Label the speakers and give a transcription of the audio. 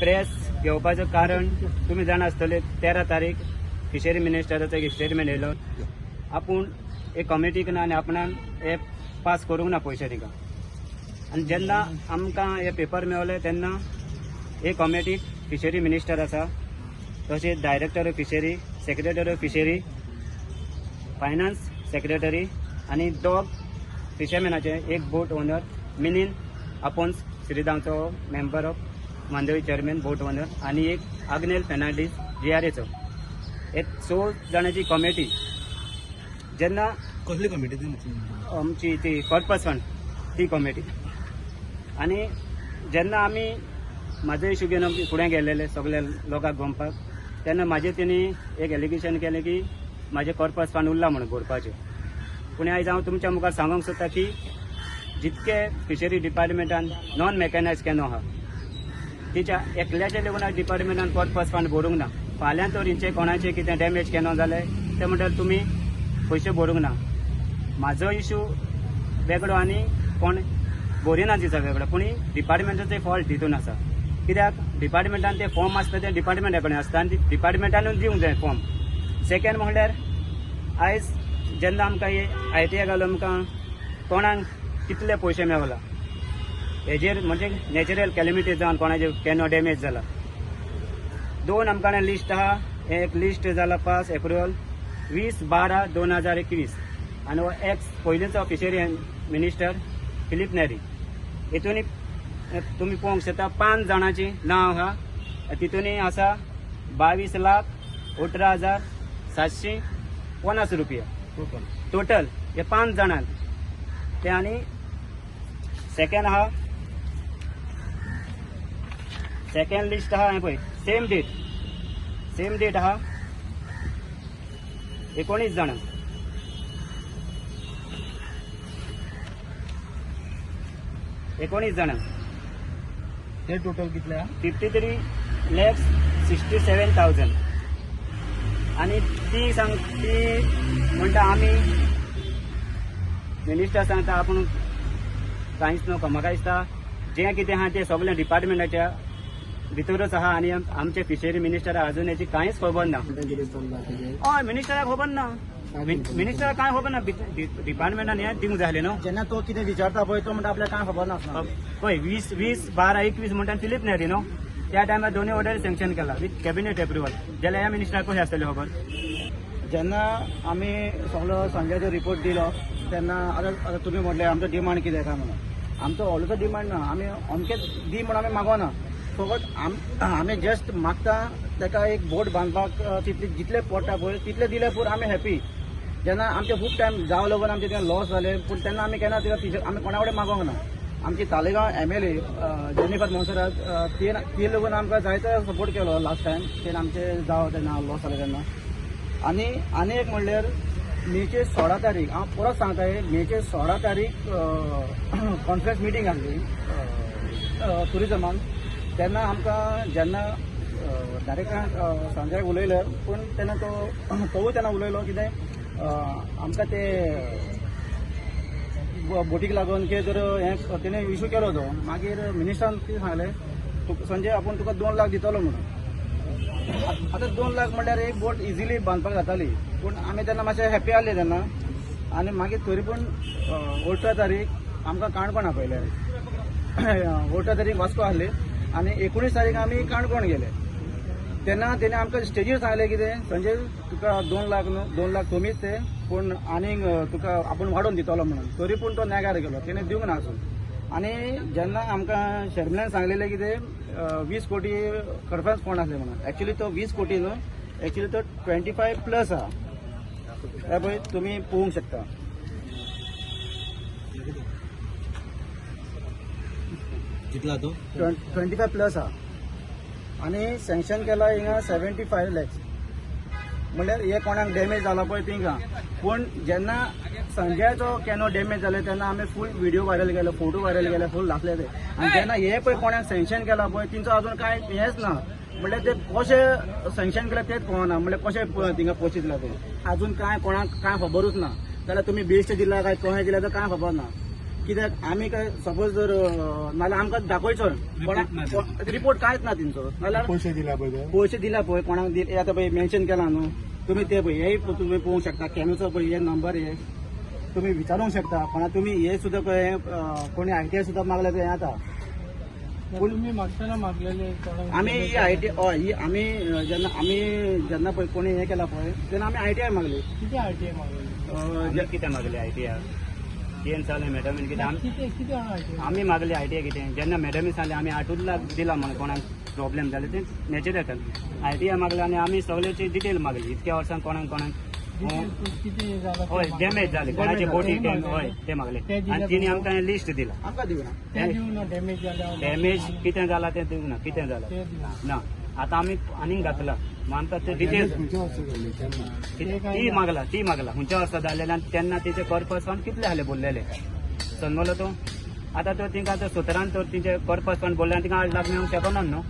Speaker 1: Press घेवपाचें कारण तुमी जाणा आसतले 13 तारीख फिशरी मिनिस्टराचो एक स्टेटमेंट येयलो, आपूण एक कमिटीक ना आनी आपणान हे पास करूंक ना पयशे तिका. आनी जेन्ना आमकां हे पेपर मेवले तेन्ना हे कमिटीक फिशरी मिनिस्टर आसा, तशेंच director of fishery, secretary of fishery, finance secretary आनी दोग फिशरमॅनाचे, एक बोट ओनर मिनीन आपोन्स श्रीधामचो member of Mandovi chairman boat owner आनी एक आग्नेल फेर्नांडीस जीआरएचो. हे 6 जाणांची कमिटी जेन्ना
Speaker 2: कसली कमिटी ती?
Speaker 1: आमची ती कॉर्पस फंड ती कमिटी. आनी जेन्ना आमी म्हाजो इशू घेवन फुडें गेलेले सगळे लोकांक गोमपाक तेन्ना म्हाजेर तेणी एक एलिगेशन केलें की म्हाजें कॉर्पस फंड उरला म्हणून भरपाचें. पूण आयज हांव तुमच्या मुखार सांगूंक सोदता की जितके फिशरी डिपार्टमेंटान नॉन मॅकनायज कॅनो आहा तिच्या एकल्याच्या लेगून आयज डिपार्टमेंटान कॉर्पस फंड भरूंक ना. फाल्यां तर हिंचे कोणाचें कितें डॅमेज कॅनो जालें ते म्हणटात तुमी पयशे भरूंक ना. म्हाजो इशू वेगळो आनी कोण भरिना तिचो वेगळो, पूण डिपार्टमेंटाचो फॉल्ट तितून आसा. कित्याक डिपार्टमेंटान ते फॉर्म आसता ते डिपार्टमेंटा कडेन आसता आनी डिपार्टमेंटानूच दिवंक जाय फॉर्म. सेकेंड म्हणल्यार आयज जेन्ना आमकां हे आयटीआय घालून आमकां कोणाक कितले पयशे मेवला हेजेर म्हणजे नॅचरल कॅलिमिटी जावन कोणाचे कॅनो डॅमेज जाला. 2 आमकां लिस्ट आहा, एक लिस्ट जाला पास एप्रुवल 20/12/2021 आनी हो एक्स पयलींचो फिशरी मिनिस्टर फिलीप नेरी. हितून तुमी पळोवंक शकता 5 जाणांची नांव आहा, तितूनय आसा 22,18,750 रुपया टोटल हे 5 जाणांक ते. आनी सेकेंड आहा, सेकेंड लिस्ट आहा हें पळय सेम डेट आहा 19 जाणांक. 19 जाणांक
Speaker 2: ते टोटल कितले?
Speaker 1: 53,67,000. आनी ती सांग ती म्हणटा आमी मिनिस्टर सांगता आपूण कांयच न्हू. म्हाका दिसता जें कितें आहा तें सगळें डिपार्टमेंटाच्या भितरूच आहा आनी आमचे फिशरी मिनिस्टराक अजून हेची कांयच खबर ना. हय, मिनिस्टराक खबर ना, मिनिस्टराक कांय खबर ना. डिपार्टमेंटान हें दिवंक जाय न्हू.
Speaker 2: जेन्ना तो कितें विचारता पळय तो म्हणटा आपल्याक कांय खबर नासता.
Speaker 1: पळय 20/12/21 म्हणटा फिलीप नेरी न्हू त्या टायमार दोनूय ऑर्डर सँक्शन केला विथ कॅबिनेट एप्रुवल. जाल्यार ह्या मिनिस्टराक कशें आसतलें खबर?
Speaker 2: जेन्ना आमी सगळो संजयाचो रिपोर्ट दिलो तेन्ना आतां तुमी म्हटलें आमचो डिमांड कितें काय म्हणून. आमचो व्हडलोसो डिमांड ना, आमी अमकेच दी म्हणून आमी मागोना. फकत आमी जस्ट मागता ताका एक बोट बांदपाक तितले जितले पडटा पळय तितले दिले पूण आमी हॅपी. जेन्ना आमचे खूब टायम जावं लागून आमचे थिंगा लॉस जाले पूण तेन्ना आमी केन्ना तिका फिशर आमी कोणा कडेन मागोंक ना. आमची तालेगांव MLA Jennifer Monserrate ती लागून आमकां जायतो सपोर्ट केलो लास्ट टायम. तेन आमचे जावं तेन्ना लॉस जाले तेन्ना. आनी आनी एक म्हणल्यार मेचे 16 तारीख हांव परत सांगता, मेचे 16 तारीख कॉन्फरन्स मिटींग आसली टुरिजमान. तेन्ना आमकां जेन्ना डायरेक्टरान संजयाक उलयले पूण तेन्ना तोवूय तेन्ना उलयलो कितें आमकां ते बोटीक लागून कितें तर हें तेणें इशू केलो तो. मागीर मिनिस्टरान कितें सांगलें, संजय आपूण तुका 2 लाख दितलो म्हणून. आतां 2 लाख म्हणल्यार एक बोट इजिली बांदपाक जाताली पूण आमी तेन्ना मातशे हॅपी आहले तेन्ना. आनी मागीर तरी पूण 18 तारीख आमकां काणकोण आपयले. 18 तारीख वास्को आहली आनी 19 तारीख आमी काणकोण गेले. तेन्ना तेणें आमकां स्टेजीर सांगलें कितें, संजय तुका 2 लाख न्हू, 2 लाख कमीच ते पूण आनीक तुका आपूण वाडोवन दितलो म्हणून. तरी पूण तो नेगार गेलो, तेणें दिवंक ना अजून. आनी जेन्ना आमकां शर्मिलान सांगलेलें कितें 20 कोटी कॉर्पस फंड आसले म्हणून, एक्चुली तो 20 कोटी न्हू, एक्चुली तो 25 प्लस आहा. हे पळय तुमी पळोवंक शकता.
Speaker 3: कितला तो
Speaker 2: 25 प्लस आहा आनी सँक्शन केला हिंगा 75 लॅक्स. म्हणल्यार हे कोणाक डॅमेज जाला पळय तिंगा. पूण जेन्ना संजयाचो कॅनो डॅमेज जाले तेन्ना आमी फूल व्हिडिओ व्हायरल केले, फोटो व्हायरल केले, फूल दाखले ते. आनी जेन्ना हे पळय कोणाक सँक्शन केला पळय तिंचो अजून कांय हेंच ना. म्हणल्यार ते कशें सँक्शन केलें तेंच कळना, म्हणल्यार कशें थिंगा पोचितला ते अजून कांय कोणाक कांय खबरूच ना. जाल्यार तुमी बेस्ट दिला काय कशें दिला तें कांय खबर ना. कित्याक आमी काय सपोज जर नाल्यार आमकां दाखयचो रिपोर्ट कांयच ना तेंचो, नाल्यार
Speaker 4: पयशे दिल्या पळय.
Speaker 2: पयशे दिल्या पळय कोणाक दिले आतां पळय मेन्शन केला न्हू तुमी, ते पळय हेय तुमी पळोवंक शकता. कॅनूचो पळय हे नंबर हे तुमी विचारूंक शकता कोणा. तुमी हे सुद्दां पळय कोणी आयटीआय सुद्दां मागले ते आता.
Speaker 5: तुम्ही मागताना मागलेले कोणाक?
Speaker 2: आमी ही IT हय, ही आमी जेन्ना आमी जेन्ना पळय कोणी हें केला पळय तेन्ना आमी आयटीआय मागली.
Speaker 5: किती आयटीआय मागलेले?
Speaker 1: आमी कितें मागले आयटीआय तेन सांगलें मॅडमीन कितें आमी
Speaker 5: किती किती आयटीआय?
Speaker 1: आमी मागले आयटीआय कितें जेन्ना मॅडमी सांगलें आमी 8 लाख दिला म्हणून कोणाक प्रॉब्लेम जाले ते नॅचरल आयटीआय मागले आनी आमी सगळ्याची डिटेल मागली इतक्या वर्सां कोणाक कोणाक
Speaker 5: किती झालं?
Speaker 1: हय, डॅमेज जाले कोणाचे बोटी हय ते मागले
Speaker 5: ते दिले.
Speaker 1: आनी तिणी आमकां लिस्ट दिला.
Speaker 2: आमकां दिवना.
Speaker 5: ते दिवना डॅमेज जाल्या?
Speaker 1: डॅमेज कितें जाला तें दिवंक ना, कितें जाला
Speaker 5: ते दिवना.
Speaker 1: ना. आतां आमी आनीक घातला मग आमकां ते डिटेल्स
Speaker 4: खंयच्या वर्सा जाल्ले केन्ना?
Speaker 1: ती मागला, ती मागला खंयच्या वर्सा जालेले आनी तेन्ना तेचे कॉर्पस फंड कितले आहले बोल्लेले, समजलो तूं? आतां तो तिंका आतां 17 तर तिचे कॉर्पस फंड बोल्ले आनी तिका 8 लाख मेळूंक शकना न्हू.